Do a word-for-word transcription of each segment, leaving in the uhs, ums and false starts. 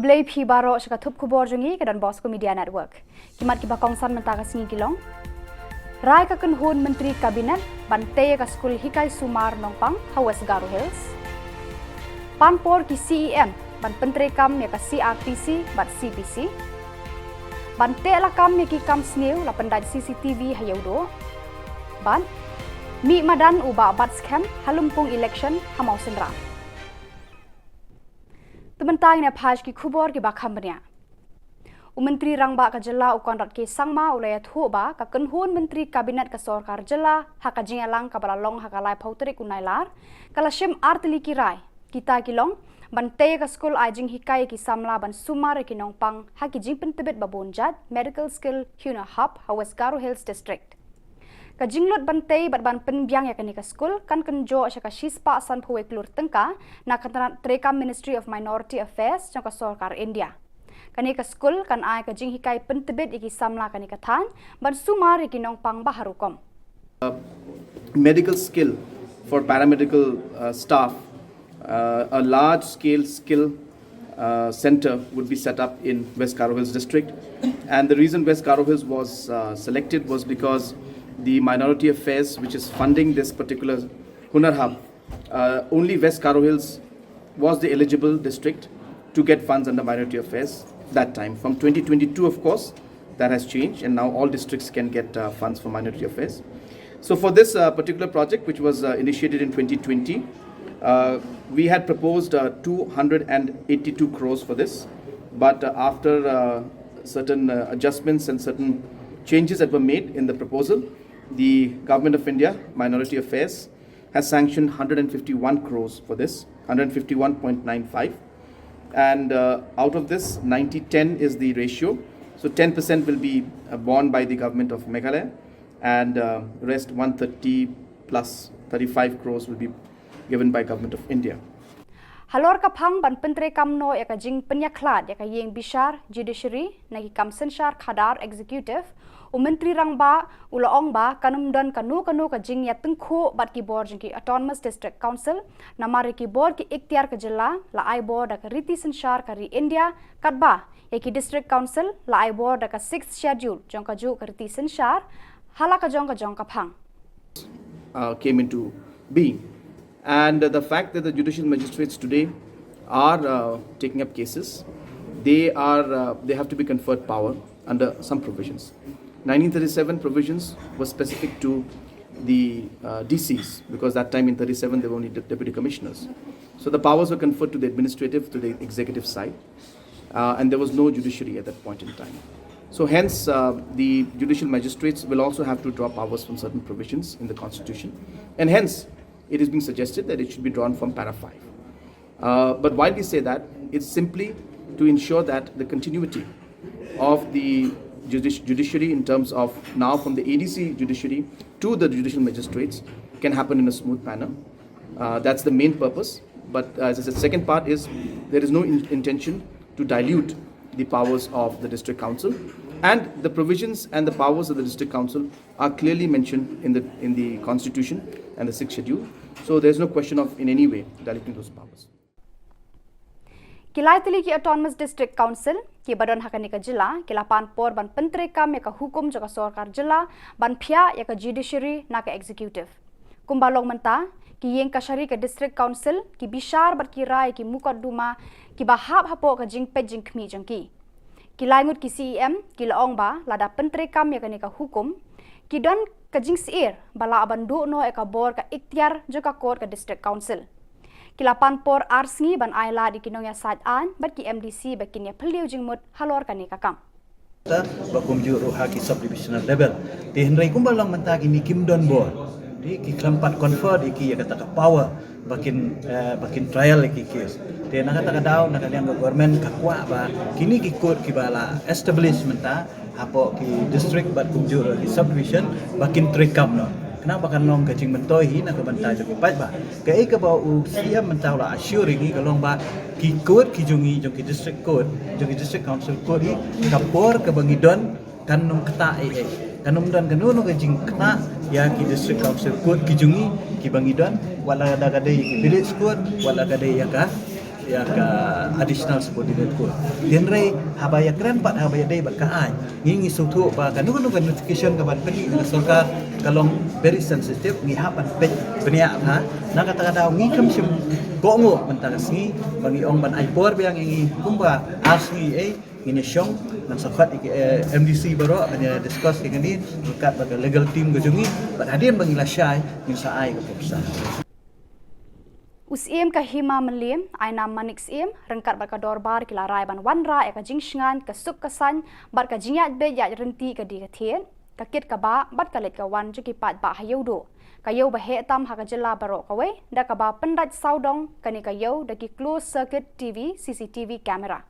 Khublei phi baroh sha ka thup khubor jong ngi ka Don Bosco Media Network. Ki mat kiba kongsan mynta ka sngi ki long: Rai ka kynhun Myntri Kabinet ban tei ïa ka skul hikai sumar Nongpang ha West Garo Hills. Pan por ki C E M ban pyntreikam ïa ka C R T C bad C P C. Ban teh lakam ïa ki kam sniew la pyndait C C T V ha Ïewduh. Bad mih madan u Bah Batskhem ha lympung election ha Mawsynram. Te mynta ngin ïa phai sha ki khubor kiba kham bniah. U Myntri Rangbah ka jylla u Conrad K Sangma u la ïathuh ba ka kynhun Myntri Kabinet ka Sorkar Jylla ha ka jingïalang kaba la long ha ka laiphew tarik u Nailar ka la shim ar tylli ki rai, kita ki long: ban tei ïa ka skul ai jinghikai ïa ki samla ban sumar ïa ki nongpang ha ki jingpyntbit ba bun jait, Medical Skill Hunar Hub ha West Garo Hills District. Ka jinglut ban tei bad ban pynbiang ïa kane ka skul kan kynjoh sha ka shispah sanphew wei klur tyngka na ka tnat treikam Ministry of Minority Affairs jong ka Sorkar India. Kane ka skul kan ai ka jinghikai pyntbit ïa ki samla kane ka thaiñ ban sumar ïa ki nongpang ba har rukom. Medical skill for paramedical uh, staff, uh, a large scale skill uh, center would be set up in West Garo Hills district. And the reason West Garo Hills was uh, selected was because the Minority Affairs, which is funding this particular Hunar Hub, uh, only West Garo Hills was the eligible district to get funds under Minority Affairs that time. From twenty twenty-two, of course, that has changed, and now all districts can get uh, funds for Minority Affairs. So for this uh, particular project, which was uh, initiated in twenty twenty, uh, we had proposed uh, two hundred eighty-two crores for this, but uh, after uh, certain uh, adjustments and certain changes that were made in the proposal, the Government of India, Minority Affairs, has sanctioned one hundred fifty-one crores for this, one hundred fifty-one point nine five. And uh, out of this, ninety ten is the ratio. So ten percent will be uh, borne by the government of Meghalaya, and uh, rest one thirty plus thirty-five crores will be given by government of India. Halor ka phang ban pyntreikam noh ïa ka jingpynïakhlad ïa ka ïing bishar, judiciary, na ki kam synshar khadar, executive, u Myntri Rangbah u la ong ba kan ym don kano kano ka jingïatyngkhuh bad ki bor jong ki Autonomous District Council, namar ïa ki bor ki iktiar ka jylla la ai bor da ka riti synshar ka ri India, katba ïa ki District Council la ai bor da ka Sixth Schedule jong kajuh ka riti synshar ha la ka jong ka jong ka phang. Uh, came into being. And uh, the fact that the judicial magistrates today are uh, taking up cases, they are uh, they have to be conferred power under some provisions. nineteen thirty-seven provisions were specific to the uh, D Cs, because that time in thirty-seven they were only de- deputy commissioners. So the powers were conferred to the administrative, to the executive side, uh, and there was no judiciary at that point in time. So hence, uh, the judicial magistrates will also have to draw powers from certain provisions in the constitution, and hence it is being suggested that it should be drawn from para five. Uh, but while we say that, it's simply to ensure that the continuity of the judici- judiciary in terms of now from the A D C judiciary to the judicial magistrates can happen in a smooth manner. Uh, that's the main purpose. But uh, as I said, second part is there is no in- intention to dilute the powers of the district council, and the provisions and the powers of the district council are clearly mentioned in the in the constitution and the sixth schedule. So there's no question of in any way diluting those powers. Ki lai tylli ki Autonomous District Council kiba don ha kane ka jylla ki la pan por ban pyntreikam ïa ka hukum jong ka sorkar jylla ban phiah ïa ka judiciary na ka executive. Kumba long mynta, ki ïing kashari ka District Council ki bishar bad ki rai ïa ki mukotduma kiba hap hapoh ka jingpeit jingkhmih jong ki. Ki lai ngut ki C E M ki la ong ba lada pyntreikam ïa kane ka hukum, ki don ka jingsyier ba lah ban duh noh ïa ka bor ka iktiar jong ka kot ka District Council. Ki la pan por ar sngi ban ai lad ïa ki nongïasaid aiñ bad ki M D C ba kin ïa phylliew jingmut halor kane ka kam. Ba kumjuh ruh ha ki sub-divisional level. Te hynrei kumba long mynta kine kim don bor. Te ki khlem pat confer ïa ki ïa kata ka power ba kin, eh, ba kin trial ïa ki case. Te na kata ka daw, na ka liang ka government ka kwah ba kine ki court kiba la establish mynta hapoh ki district bad kumjuh ruh ki sub-division ba kin treikam noh. Khnang ba kan long ka jingmyntoi hi na ka bynta jong ki paidbah. Kaei kaba u C M mynta u la assure ïa ngi ka long ba ki court ki jong ngi, jong ki district court, jong ki district council court hi, ka por kaba ngi don kan ym ktah ei ei. Kan ym don kano kano ka jingktah ïa ki district council court ki jong ngi kiba ngi don, wat la da ka dei ki village court, wat la ka dei ïa ka Ïa ka additional subordinate court. Hynrei haba ïakren pat, haba ïadei bad ka aiñ, ngi ngi sngewthuh ba kano kano ka notification kaban pyni na ka sorkar ka long very sensitive, ngi hap ban peit bniah bha. Na kata ka daw ngi kham shym kohnguh mynta ka sngi ba ngi ong ban ai por biang ïa ngi kumba ar sngi ei, ngin ïa shong ban sa khot ïa ki, eh, M D C baroh ban ïa discuss ïa kane ryngkat bad ka legal team ka jong ngi, bad hadien ba ngi la shai ngin sa ai ka proposal. U Syiem ka Hima Mylliem, Ainam Manik Syiem, ryngkat bad ka dorbar ki la rai ban wanrah ïa ka jingshngaiñ, ka suk ka saiñ bad ka jingïaid beit ïaid ryntih ka dei ka thied, ka kit ka bah bad ka leit ka wan jong ki paidbah ha Ïewduh, ka ïew ba heh tam ha ka jylla baroh kawei, da kaba pyndait sawdong kane ka ïew da ki closed circuit T V, C C T V camera.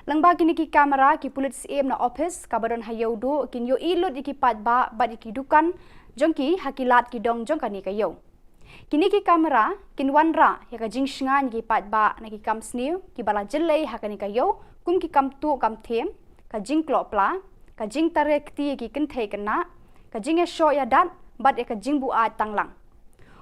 Lyngba kine ki camera, ki pulit syiem na ophis kaba don ha Ïewduh kin ïohi lut ïa ki paidbah bad ïa ki dukan jong ki ha ki lad ki dong jong kane ka ïew. Kine ki camera kin wanrah ïa ka jingshngaiñ ïa ki paidbah na ki kam sniew kiba la jyllei ha kane ka ïew, kum ki kam tuh kam thiem, ka jingklop pla, ka jingtare kti ïa ki kynthei khynnah, ka jingïashoh ïadat bad ïa ka jingbuaid tang lang.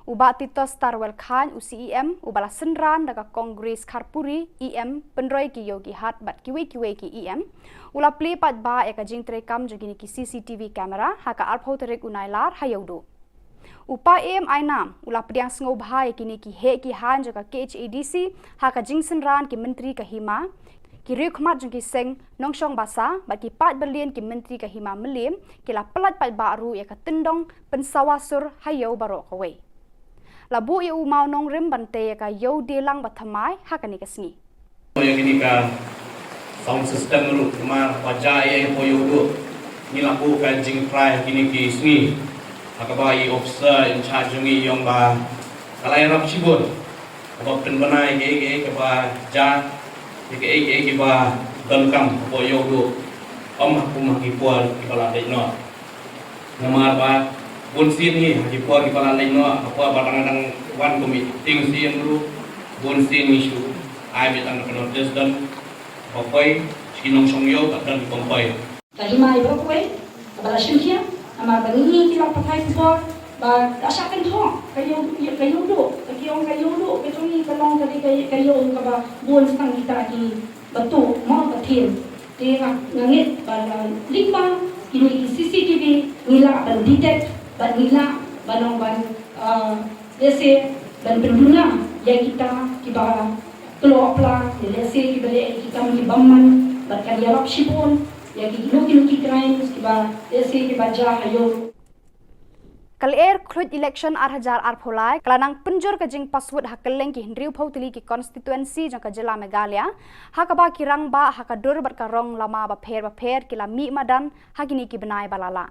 U Bah Titosstarwell Chyne, u C E M uba la synran da ka Kong Grace Kharpuri, E M, Pynroikiewkhiat bad kiwei kiwei ki E M, u la plie paidbah ïa ka jingtreikam jong kine ki C C T V camera ha ka arphew tarik u Nailar ha Ïewduh. U Bah Ainam u la pdiang sngewbha ïa kine ki heh ki haiñ jong ka K H A D C ha ka jingsynran ki myntri ka hima, ki riewkhmat jong ki seng nongshong basa bad ki paid balian ki myntri ka Hima Mylliem, ki la pyllait paidbah ruh ïa ka tyndong pynsawa sur ha ïew baroh kawei. La buh ïa u mawnongrim ban tei ïa ka ïew dielang ba thymmai ha kane ka sngi. Ïa kine ka sound system ruh, namar ba jia ïa hapoh Ïewduh, ngi la buh ka jingtrai kine ki sngi. Ha kaba i officer in charge jong ngi i ong ba ka la ïarap shibun, kaba pynbna ïa kiei kiei kiba jia, ïa kiei kiei kiba donkam hapoh Ïewduh, ym ha kum ha ki por kiba la leit noh. Namar ba bun sien ngi ha ki por kiba la leit noh, ha por ba dang dang wan kum i tieng sien ruh, bun sien ngi shu ai beit tang ka notice, don ba poi sha ki nongshong ïew bad don ki bym poi. Ka hima i baroh kawei kaba la shim khia, namar ba ngi ki la pathai khubor ba ka shah kynthoh ka ïew, ka Ïewduh, ka ki ong ka Ïewduh ka jong ngi ka long ka dei ka, ka ïew kaba bun tang kita ki ba tuh mo ba thiem. Te nga, nga ngeit ba, uh, lyngba kine ki C C T V ngi lah ban detect bad ngi lah ban ong ban, uh, lehse ban pynduna ïa kita kiba klop pla, lehse kiba leh ki kam ki bymman bad kan ïarap shibun ïa ki kino kino ki crimes kiba lehse kiba jia ha ïew. Ka lyer khluit election ar hajar arphew lai ka la nang pynjur ka jingpass vote ha kylleng ki hynriewphew tylli ki constituency jong ka jylla Meghalaya, ha kaba ki rangbah ha ka dur bad ka rong lama bapher bapher ki la mih madan ha kine ki bnai ba la lah.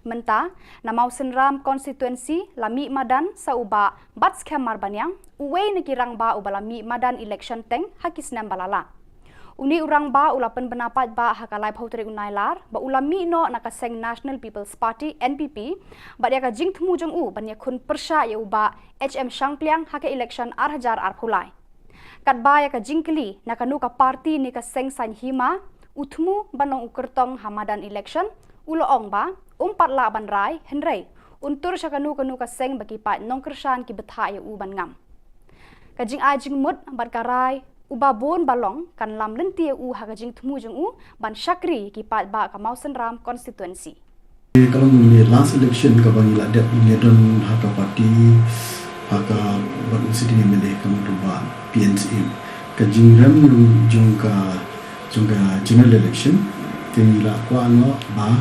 Mynta, na Mawsynram constituency la mih madan sa u Bah Batskhem Marbaniang, uwei na ki rangbah uba la mih madan election teng ha ki snem ba la lah. Une u rangbah u la pynbna paidbah ha ka laiphew tarik u Nailar ba u la mih noh na ka seng National People's Party, N P P, bad ïa ka jingthmu jong u ban ïakhun pyrshah ïa u Bah H M Shangpliang ha ka election ar hajar arphew lai. Katba ïa ka jingkylli na kano ka party ne ka seng saiñ hima u thmu ban long u kyrtong ha madan election, u la ong ba um pat lah ban rai, hynrei un tur sha kano kano ka seng ba ki paid nongkyrshan ki bthah ïa u ban ngam. Ka jingai jingmut bad ka rai uba bun ba long kan lam lynti ïa u ha ka jingthmu jong u ban shakri ki paidbah ka Mawsynram constituency. Ka long ne last election kaba ngi la dep ngi don ha ka party, ha ka, bad u sitting M L A ka mut u Bah P N Syiem. Ka jingrem jong ka, jong ka general election, te ngi la kwah noh ba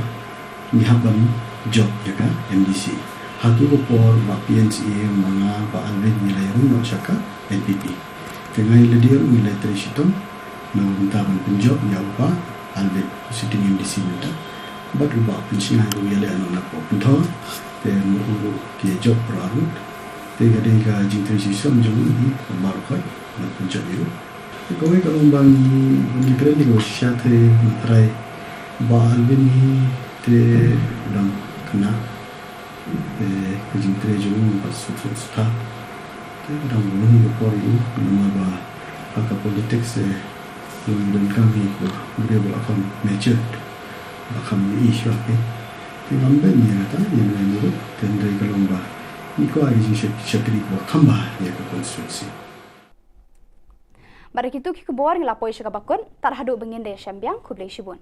ngi hap ban jop ïa ka M D C. Hato ka por Bah P N Syiem, ma nga, Bah Alvin ngi la ïaroh noh sha ka N P P. Te nga ïa lade ruh ngi la trei shitom na ka bynta ban pynjop ïa u Bah Alvin, u sitting M D C mynta. Bad u Bah Pynshngaiñ ruh u ïaleh noh na ka pynthor. Te mut ruh ki ïa jop baroh arngut. Te ka dei ka jingtrei shitom jong ngi baroh khoit ban pynjop ïa u. Te kawei ka long ba ngi, ba ngi trei ïa u shisha te ngi trai Bah Alvin hi te u dang khynnah. Te ka jingtrei jong u pat suk suk suk. Te ka dang bun hi ka por ïa u, namar ba ha ka politics te long donkam hi ko u dei ba la kham matured, ba kham ïohi shuwa hi. Te ngam ban ïa kata ïa u, ïa u, te hynrei ka long ba ngi kwah ïa ka jingshakri kaba kham bha ïa ka constituency. Bad da kitu ki khubor ngi la poi sha kaba kut, tad haduh ba ngin da ïashem biang, khublei shibun.